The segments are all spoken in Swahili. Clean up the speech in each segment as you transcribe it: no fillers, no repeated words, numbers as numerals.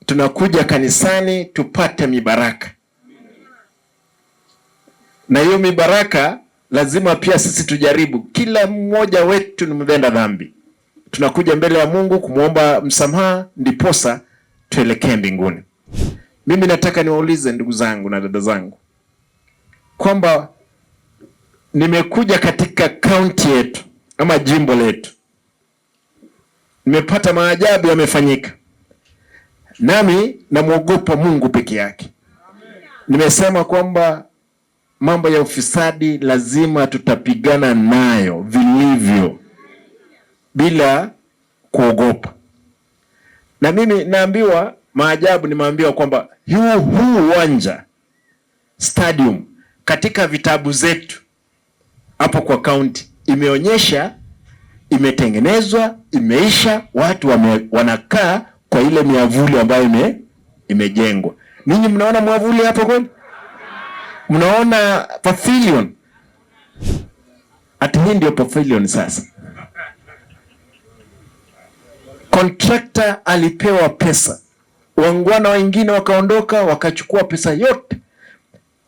Tunakuja kanisani tupate mibaraka, na hiyo mibaraka lazima pia sisi tujaribu. Kila mmoja wetu ni mtenda dhambi, tunakuja mbele ya Mungu kumwomba msamaha, ndiposa tuelekee mbinguni. Mimi nataka niwaulize ndugu zangu na dada zangu kwamba nimekuja katika kaunti yetu ama jimbo letu, nimepata maajabu yamefanyika, nami namwogopa Mungu peke yake. Nimesema kwamba mambo ya ufisadi lazima tutapigana nayo vilivyo bila kuogopa. Na mimi naambiwa maajabu, nimeambiwa kwamba huu uwanja stadium katika vitabu zetu hapo kwa kaunti imeonyesha imetengenezwa, imeisha, watu wanakaa kwa ile miavuli ambayo imejengwa. Ninyi mnaona mwavuli hapo kweli? Mnaona pavilion? Ati hii ndio pavilion sasa. Contractor alipewa pesa, wangwana wengine wakaondoka wakachukua pesa yote.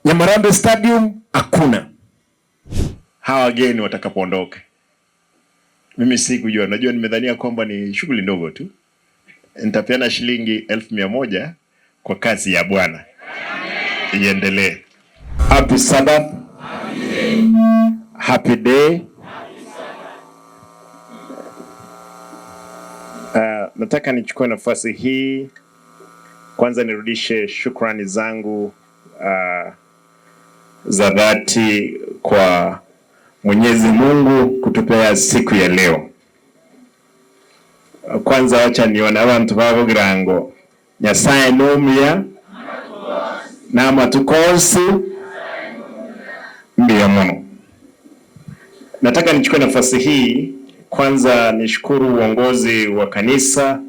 Nyamarambe Stadium hakuna. Hawa wageni watakapoondoka, mimi sikujua, najua nimedhania kwamba ni shughuli ndogo tu, nitapeana shilingi 100,000 kwa kazi ya Bwana iendelee. Happy Sabbath, happy day. Nataka nichukue nafasi hii kwanza nirudishe shukrani zangu za dhati kwa Mwenyezi Mungu kutupea siku ya leo. Kwanza wacha nione abantu bavugira ngo Nyasaye nomuya n'amatukosi mbiya muno. Nataka nichukue nafasi hii kwanza nishukuru uongozi wa kanisa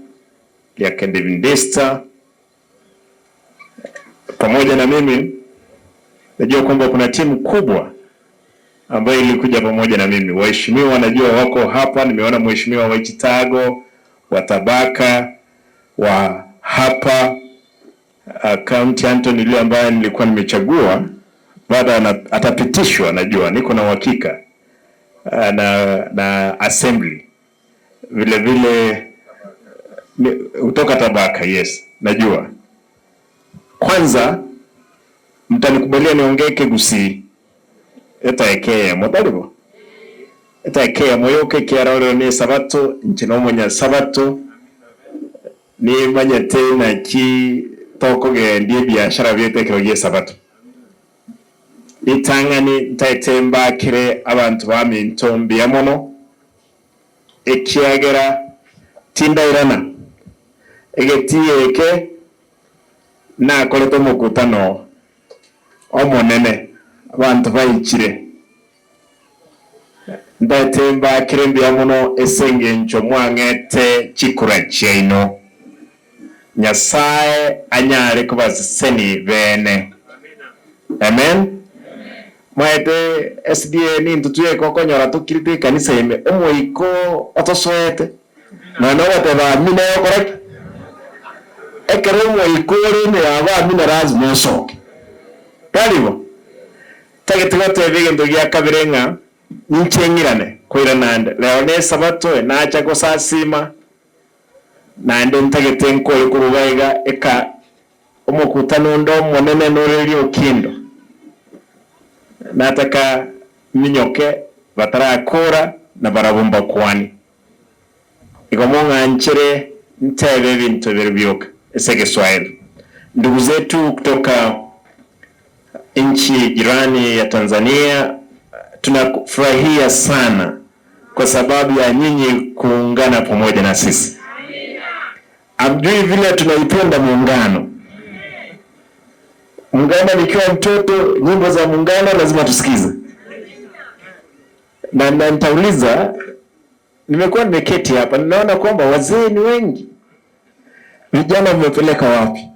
ya Kiadventista pamoja na mimi. Najua kwamba kuna timu kubwa ambayo ilikuja pamoja na mimi. Waheshimiwa najua wako hapa, nimeona mheshimiwa wa Chitago, wa Tabaka, wa hapa County Anthony yule ambaye nilikuwa nimechagua baada atapitishwa, najua niko na uhakika na assembly vile vile kutoka Tabaka. Yes, najua. Kwanza mtanikubalia niongee Kigusii etaekea motaribo etaekea moyoke kiarorero ni sabato nche nomonya sabato nimanyete naki tokogendia ebiashara bietekero gie sabato itang'ani ntaete mbakire abantu baminto mbuya mono ekiagera tindairana egetii eke nakorete omokutano omonene abantu baichire ndaete mbakire mbuya mono ase eng'encho mwang'ete chikura chiaino Nyasaye anyare kobaseseni bene. Amen. Mwaete SDA nintu tweka okonyora tukirite ekanisa ime omoiko otosoete nonya ogoteba amina yokora ki ekero omoiko ore ime yabo amina lazima osoke taribo tagete goteba egento gia kabere ng'a ninche ng'irane koira nande leo ne esabato nacha gosasima naende ntagete nkore koruga iga eka omokutano onde omonene noreria okindo nataka minyoke batarakora na barabumba kwani igo mong'anchere ntebe ebinto biri byoka ase Kiswahili. Ndugu zetu kutoka nchi jirani ya Tanzania, tunafurahia sana kwa sababu ya nyinyi kuungana pamoja na sisi. Amjui vile tunaipenda muungano. Muungano, nikiwa mtoto, nyimbo za muungano lazima tusikize. Na nitauliza, nimekuwa nimeketi hapa, ninaona kwamba wazee ni wengi, vijana mmepeleka wapi?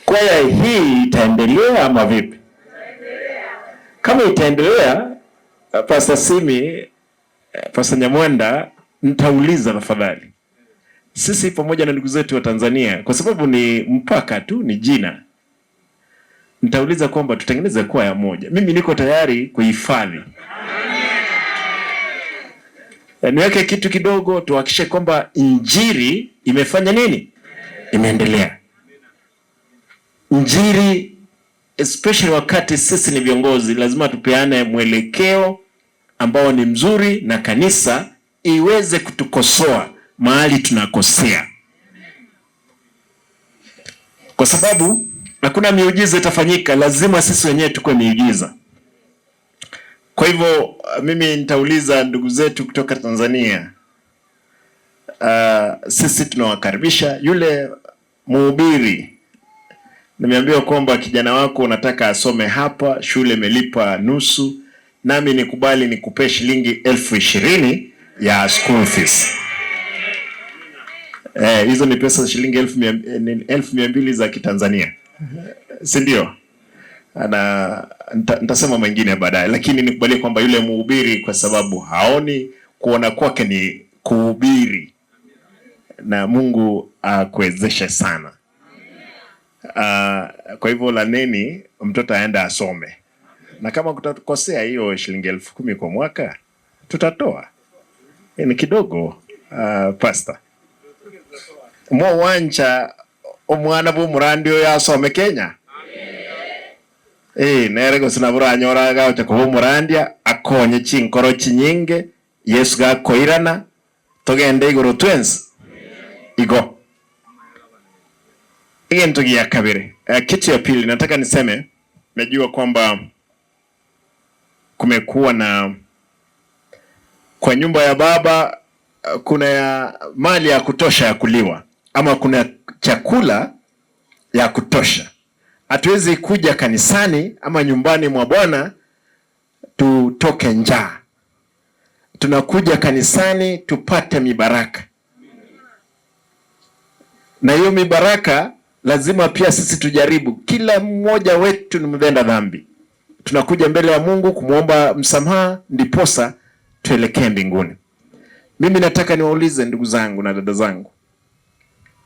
Kwaya hii itaendelea ama vipi? Kama itaendelea, Pastor Simi, Pastor Nyamwenda, nitauliza tafadhali. Sisi pamoja na ndugu zetu wa Tanzania, kwa sababu ni mpaka tu, ni jina, nitauliza kwamba tutengeneze kwaya moja. Mimi niko tayari kuhifadhi, niweke kitu kidogo, tuhakikishe kwamba injili imefanya nini, imeendelea. Injili especially wakati sisi ni viongozi, lazima tupeane mwelekeo ambao ni mzuri, na kanisa iweze kutukosoa mahali tunakosea, kwa sababu hakuna miujiza itafanyika, lazima sisi wenyewe tukue miujiza. Kwa hivyo mimi nitauliza ndugu zetu kutoka Tanzania, sisi tunawakaribisha. Yule mhubiri nimeambiwa kwamba kijana wako unataka asome hapa, shule imelipa nusu, nami nikubali nikupe shilingi 20,000 ya school fees. Hizo ni pesa shilingi 200,000 za Kitanzania, si ndio? Na nitasema mengine baadaye, lakini nikubalie kwamba yule mhubiri kwa sababu haoni, kuona kwake ni kuhubiri, na Mungu akuwezeshe sana. Kwa hivyo laneni mtoto aende asome, na kama kutakosea hiyo shilingi 10,000 kwa mwaka tutatoa, ni kidogo. Pastor mwo wancha omwana bwo omorandi oyo asome Kenya nere gose nabo oranyora gagocha koba omorandia akonye chinkoro chinyinge Yesu gakoirana togende igoro twensi igo. Egento gia kabere. Kitu ya pili nataka niseme, najua kwamba kumekuwa na kwa nyumba ya baba kuna ya mali ya kutosha ya kuliwa, ama kuna chakula ya kutosha. Hatuwezi kuja kanisani ama nyumbani mwa Bwana tutoke njaa. Tunakuja kanisani tupate mibaraka, na hiyo mibaraka lazima pia sisi tujaribu. Kila mmoja wetu ni mtenda dhambi, tunakuja mbele ya Mungu kumwomba msamaha, ndiposa tuelekee mbinguni. Mimi nataka niwaulize ndugu zangu na dada zangu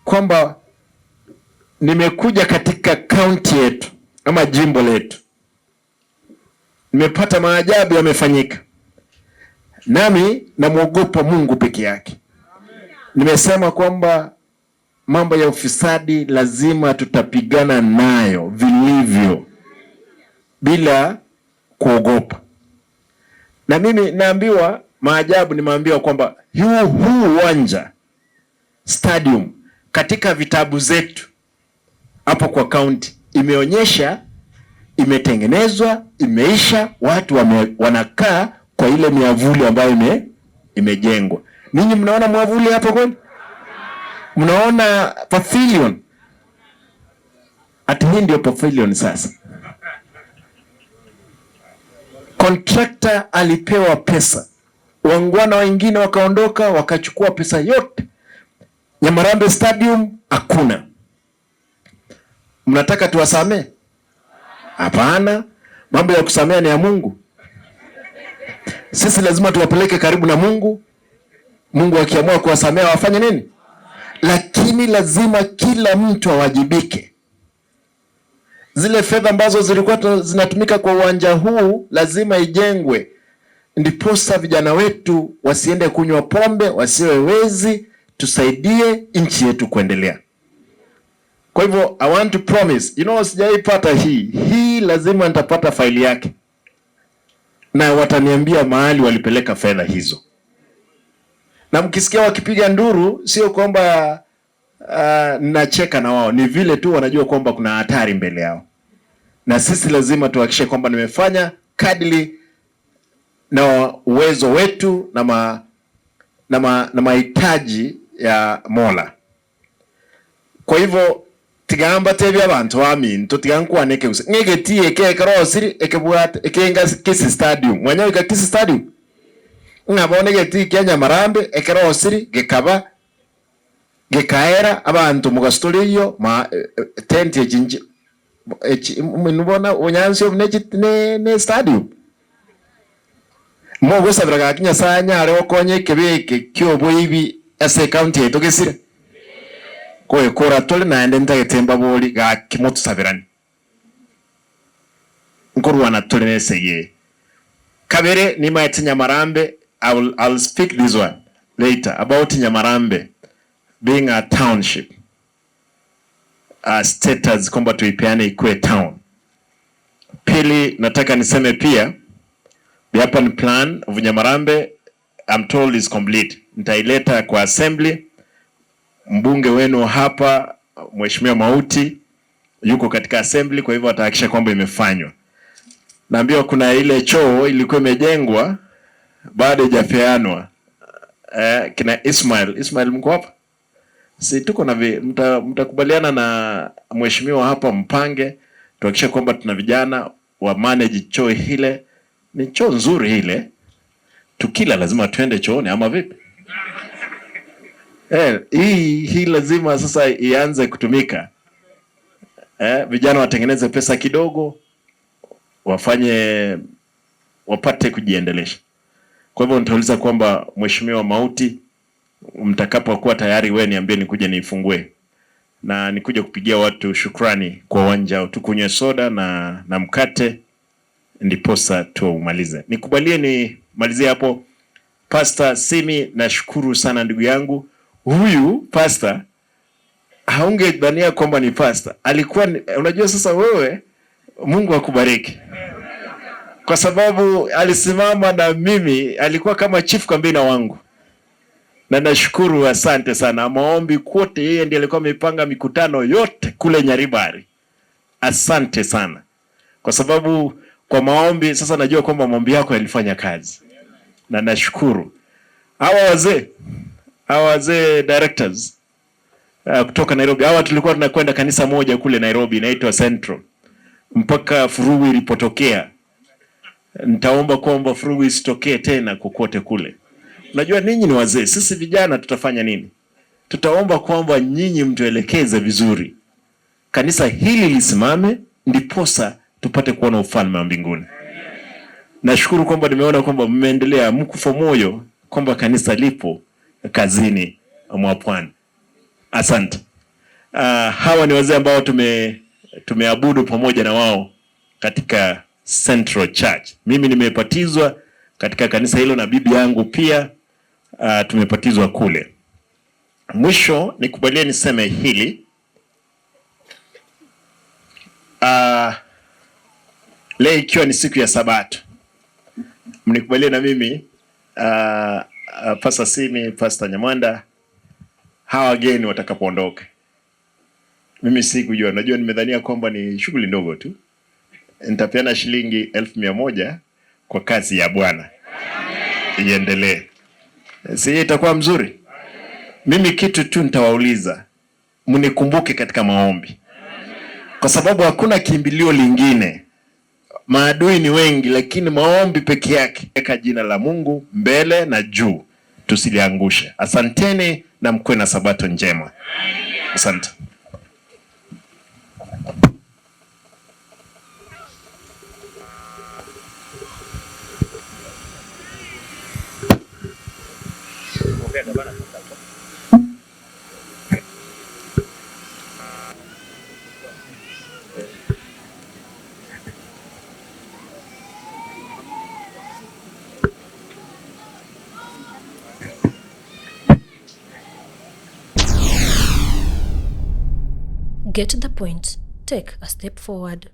kwamba nimekuja katika kaunti yetu ama jimbo letu, nimepata maajabu yamefanyika, nami namwogopa Mungu peke yake. Nimesema kwamba mambo ya ufisadi lazima tutapigana nayo vilivyo bila kuogopa. Na mimi naambiwa maajabu, nimeambiwa kwamba huu uwanja stadium katika vitabu zetu hapo kwa county imeonyesha imetengenezwa, imeisha, watu wanakaa kwa ile miavuli ambayo imejengwa. Ninyi mnaona mwavuli hapo kweli? Mnaona pavilion? Ati hii ndio pavilion sasa. Contractor alipewa pesa, wangwana wengine wakaondoka wakachukua pesa yote. Nyamarambe Stadium hakuna. Mnataka tuwasamee? Hapana, mambo ya kusamea ni ya Mungu. Sisi lazima tuwapeleke karibu na Mungu. Mungu akiamua kuwasamea wafanye nini? Lakini lazima kila mtu awajibike. Zile fedha ambazo zilikuwa zinatumika kwa uwanja huu lazima ijengwe, ndiposa vijana wetu wasiende kunywa pombe, wasiwe wezi, tusaidie nchi yetu kuendelea. Kwa hivyo I want to promise, you know, sijaipata hii lazima nitapata faili yake na wataniambia mahali walipeleka fedha hizo. Na mkisikia wakipiga nduru, sio kwamba nacheka na wao, ni vile tu wanajua kwamba kuna hatari mbele yao, na sisi lazima tuhakikishe kwamba nimefanya kadri na uwezo wetu na mahitaji ya Mola. Kwa hivyo tigamba tebia abantu baminto tigankwaneke gose ng'egetie eke ekerosiri ekebwate ekenga Kisii Stadium mwanyaika Kisii Stadium ng'a bono egetii kia Nyamarambe ekerosiri gekaba gekaera abanto mugasitoria eywo ma tent echi echi nibona onyansi obu ne stadium mogosabera gaki Nyasaye anyare gokonya ekebe eke kia oboibi ase ecounty yaito gesire. Koekora tole naende ntagete mbabori gaki motusabirani. Nkorwana tole neseye. Kabere nimaete Nyamarambe. I'll speak this one later about Nyamarambe being a township. Status kwamba tuipeane ikuwe town. Pili, nataka niseme pia the urban plan of Nyamarambe I'm told is complete. Nitaileta kwa assembly. Mbunge wenu hapa Mheshimiwa Mauti yuko katika assembly, kwa hivyo atahakikisha kwamba imefanywa. Naambiwa kuna ile choo ilikuwa imejengwa bado haijapeanwa. Kina Ismail mko hapa? Si tuko na mtakubaliana na mheshimiwa hapa, mpange tuhakikishe kwamba tuna vijana wa manage choo ile. Ni choo nzuri ile, tukila lazima tuende chooni ama vipi? Hii lazima sasa ianze kutumika. Vijana watengeneze pesa kidogo, wapate kujiendelesha. Kwa hivyo nitauliza kwamba Mheshimiwa Mauti, mtakapokuwa tayari wewe niambie nikuje niifungue na nikuje kupigia watu shukrani kwa uwanja, tukunywe soda na mkate ndiposa tuumalize. Nikubalie nimalizie hapo. Pastor Simi, nashukuru sana ndugu yangu. Huyu pastor haungedhania kwamba ni pastor. Alikuwa unajua sasa wewe, Mungu akubariki. Kwa sababu alisimama na mimi, alikuwa kama chief kambina wangu. Na nashukuru, asante sana. Maombi kote, yeye ndiye alikuwa amepanga mikutano yote kule Nyaribari. Asante sana. Kwa sababu kwa maombi sasa najua kwamba maombi yako yalifanya kazi. Na nashukuru. Hawa wazee directors kutoka Nairobi. Hawa tulikuwa tunakwenda kanisa moja kule Nairobi inaitwa Central. Mpaka furugu ilipotokea. Nitaomba kwamba furugu isitokee tena kokote kule. Unajua ninyi ni wazee, sisi vijana tutafanya nini? Tutaomba kwamba nyinyi mtuelekeze vizuri. Kanisa hili lisimame ndiposa tupate kuona ufalme wa mbinguni. Nashukuru kwamba nimeona kwamba mmeendelea, mkufa moyo kwamba kanisa lipo kazini mwa Bwana. Asante. Hawa ni wazee ambao tumeabudu pamoja na wao katika Central Church. Mimi nimepatizwa katika kanisa hilo na bibi yangu pia tumepatizwa kule. Mwisho nikubalie niseme hili. Leo ikiwa ni siku ya Sabato, mnikubalie na mimi Pastor Simi, Pastor Nyamwanda, hawa wageni watakapoondoka. Mimi sikujua, najua nimedhania kwamba ni shughuli ndogo tu. Nitapeana shilingi 1,100 kwa kazi ya Bwana. Iendelee. Si itakuwa mzuri? Mimi kitu tu nitawauliza, mnikumbuke katika maombi. Kwa sababu hakuna kimbilio lingine. Maadui ni wengi, lakini maombi peke yake. Weka jina la Mungu mbele na juu, tusiliangushe. Asanteni na mkuwe na Sabato njema. Asante. Get the point. Take a step forward.